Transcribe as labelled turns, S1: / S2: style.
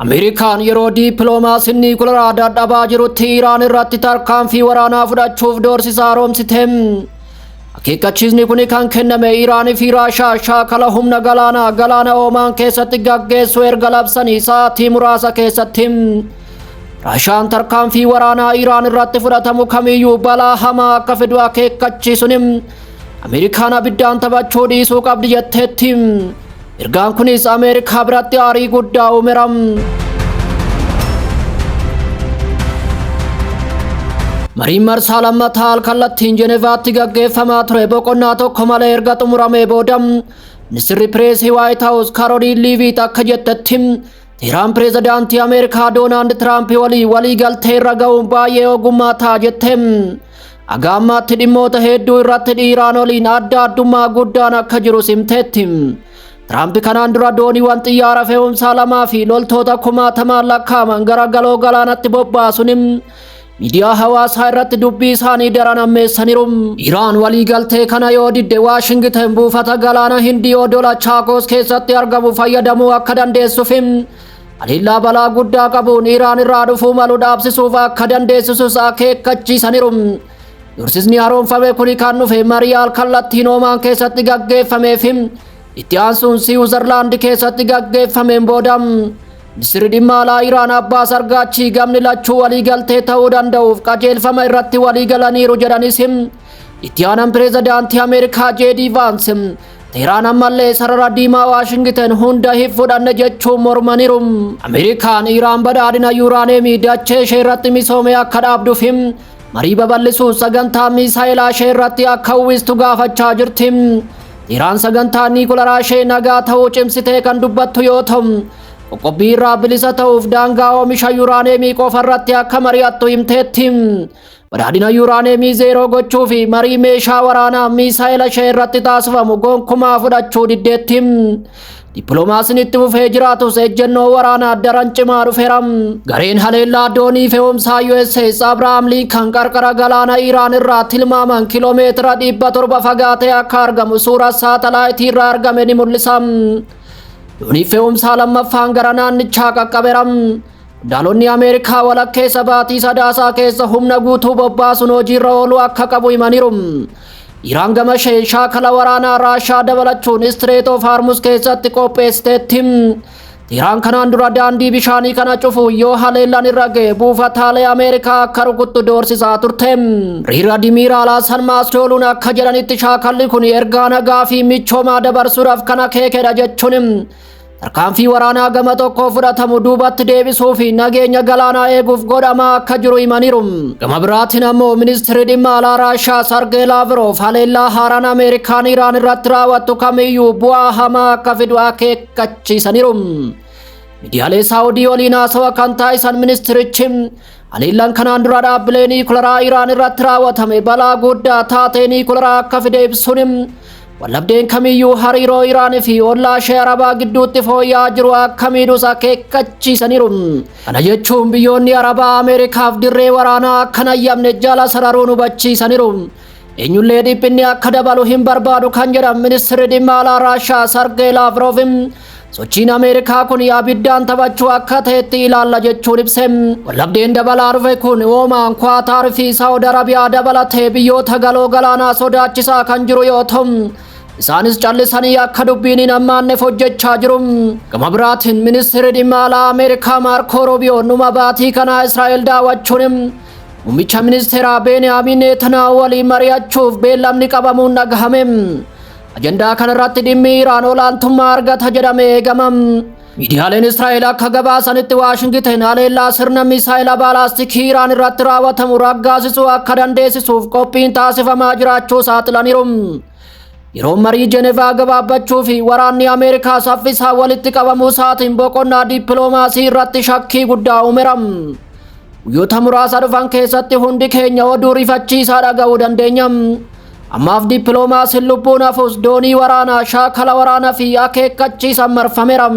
S1: Ameerikaan yeroo dippiloomaasiin niikularaa dadhabaa jirutti Iraan irratti tarkaanfii waraanaa fudhachuuf doorsisa haaromsite. Akeekkachiisni kun kan kenname Iraanii fi Raashaa shaakala humna galaanaa galaana Oomaan keessatti gaggeessu erga labsanii sa'aatii muraasa keessatti. Raashaan tarkaanfii waraanaa Iraan irratti fudhatamu kamiyyuu balaa hamaa akka fidu akeekkachiisuun Ameerikaan abiddaan taphachuu dhiisuu qabdi jetteetti. Ergaan kunis Ameerikaa biratti aarii guddaa uumeera. Mariin marsaa lammataa alkallattiin Jenevaatti gaggeeffamaa ture boqonnaa tokko malee erga xumuramee booda ministirri pireesii Waayit Haawus Karooliin Liiviit akka jettetti Teheraan pireezidaantii Ameerikaa Doonaald Tiraamp walii walii galtee irra ga'uun baay'ee ogummaa ta'a jette. Haga ammaatti dhimmoota hedduu irratti Iraan waliin adda addummaa guddaan akka jiru simteetti. Tiraamp kanaan dura dooniiwwan xiyyaara fe'umsaa lamaa fi loltoota kumaatamaan lakkaa'aman gara galoo galaanatti bobbaasuun miidiyaa hawaasaa irratti dubbii isaanii daran ammeessaniiru. Iraan waliigaltee kana yoo didde Waashingiten buufata galaana Hindii odola Chaagos keessatti argamu fayyadamuu akka dandeessuuf haleellaa balaa guddaa qabuun Iraan irraa dhufuu malu dhaabsisuuf akka dandeessisus akeekkachiisaniiru. Doorsisni haaromfame kun kan dhufe marii alkallattiin Oomaan keessatti gaggeeffameef itti aansuun Siwiizerlaand keessatti gaggeeffameen booda ministirri dhimma alaa Iraan Abbaas Argaachii gamni lachuu waliigaltee ta'uu danda'uuf qajeelfama irratti waliigalaniiru jedhanis itti aanan pireezidaantii Ameerikaa Jeedii Vaans Teheraan ammallee sarara diimaa Waashingiten hunda hin fudhanne jechuun mormaniiru. Ameerikaan Iraan badhaadhina yuuraaneemii dachee ishee irratti misoome akka dhaabduuf marii babal'isuun sagantaa miisaayilaa ishee irratti akka uwwistu gaafachaa jirti. Iraan sagantaa niikularaa ishee nagaa ta'uu cimsitee kan dubbattu yoo ta'u, qoqqobbii irraa bilisa ta'uuf daangaa oomisha yuuraaneemii qofa irratti akka mari'attu himteetti. Badhaadhina yuuraaneemii zeeroo gochuu fi marii meeshaa waraanaa miisaayila ishee irratti taasifamu gonkumaa fudhachuu diddeetti. Dippiloomaasiin itti fufee jiraatus ejjennoo waraanaa daran cimaa dhufeera. Gareen haleellaa doonii fe'umsaa USS Abrahaam Lincoln qarqara galaana Iraan irraa tilmaaman kiiloomeetira 700 fagaatee akka argamu suura saatalaayitii irraa argame ni mul'isa. Doonii fe'umsaa lammaffaan gara naannichaa qaqqabeera. Qondaalonni Ameerikaa walakkeessa baatii Sadaasaa keessa humna guutuu bobbaasuun hojiirra ooluu akka qabu himaniiru. Iraan gama ishee shaakala waraanaa Raashaa dabalachuun Strait of Hormuz keessatti qopheessiteetti. Iraan kanaan dura daandii bishaanii kana cufu yoo haleellaan irra ga'e buufataalee Ameerikaa akka rukuttu doorsisaa turte. Riir Admiiraal Hasan Maasdooluun akka jedhanitti shaakalli kun ergaa nagaa fi michoomaa dabarsuudhaaf kan akeekedha jechuun tarkaanfii waraanaa gama tokko fudhatamu duubatti deebisuu fi nageenya galaanaa eeguuf godhamaa akka jiru himaniiru. Gama biraatiin ammoo ministeerri dhimma alaa Raashaa Sargee Laavrov haleellaa haaraan Ameerikaan Iraan irratti raawwattu kamiyyuu bu'aa hamaa akka fidu akeekkachiisaniiru. Miidiyaalee Saawudii waliin haasawa kan taasisan ministerichi haleellaan kanaan dura dhaabbilee niikularaa Iraan irratti raawwatame balaa guddaa taatee niikularaa akka fide ibsuun wallabdeen kamiyyuu hariiroo Iraanii fi ollaa ishee Arabaa gidduutti fooyya'aa jiru akka miidhus akeekkachiisaniiru. Kana jechuun biyyoonni Arabaa Ameerikaaf dirree waraanaa akka hin ayyamne jala sararuun hubachiisaniiru. Eenyullee dhiphinni akka dabalu hin barbaadu kan jedhan ministeerri dhimma alaa Raashaa Sargee Laavrov sochiin Ameerikaa kun abiddaan taphachuu akka ta'etti ilaalla jechuun ibse. Wallabdeen dabalaa dhufe kun Oomaan, Kwaataar fi Saawud Arabiyaa dabalatee biyyoota galoo galaanaa sodaachisaa kan jiru yoo ta'u, isaanis callisanii akka dubbiin hin hammaanneef hojjechaa jiru. Gama biraatiin ministeerri dhimma alaa Ameerikaa Maarkoo Ruubiyoo dhuma baatii kanaa Israa'el daawwachuun muummicha ministeeraa Beeniyaamin Netanyaahuu waliin mari'achuuf beellamni qabamuun dhagahame. Ajandaa kanarratti dhimmi Iraan olaantummaa argata jedhamee eegama. Miidiyaaleen Israa'el akka gabaasanitti Waashingiten haleellaa sirna misaayila baalaastikii Iraan irratti raawwatamu raggaasisuu akka dandeessisuuf qophiin taasifamaa jiraachuu saaxilaniiru. Yeroo marii Jenevaa gabaabbachuu fi waraanni Ameerikaa saffisaa walitti qabamuu isaatiin boqonnaa dippiloomaasii irratti shakkii guddaa uumeera. Guyyoota muraasa dhufan keessatti hundi keenya oduu rifachiisaa dhaga'uu dandeenya. Ammaaf dippiloomaasiin lubbuun hafus doonii waraanaa, shaakala waraanaa fi akeekkachiisan marfameera.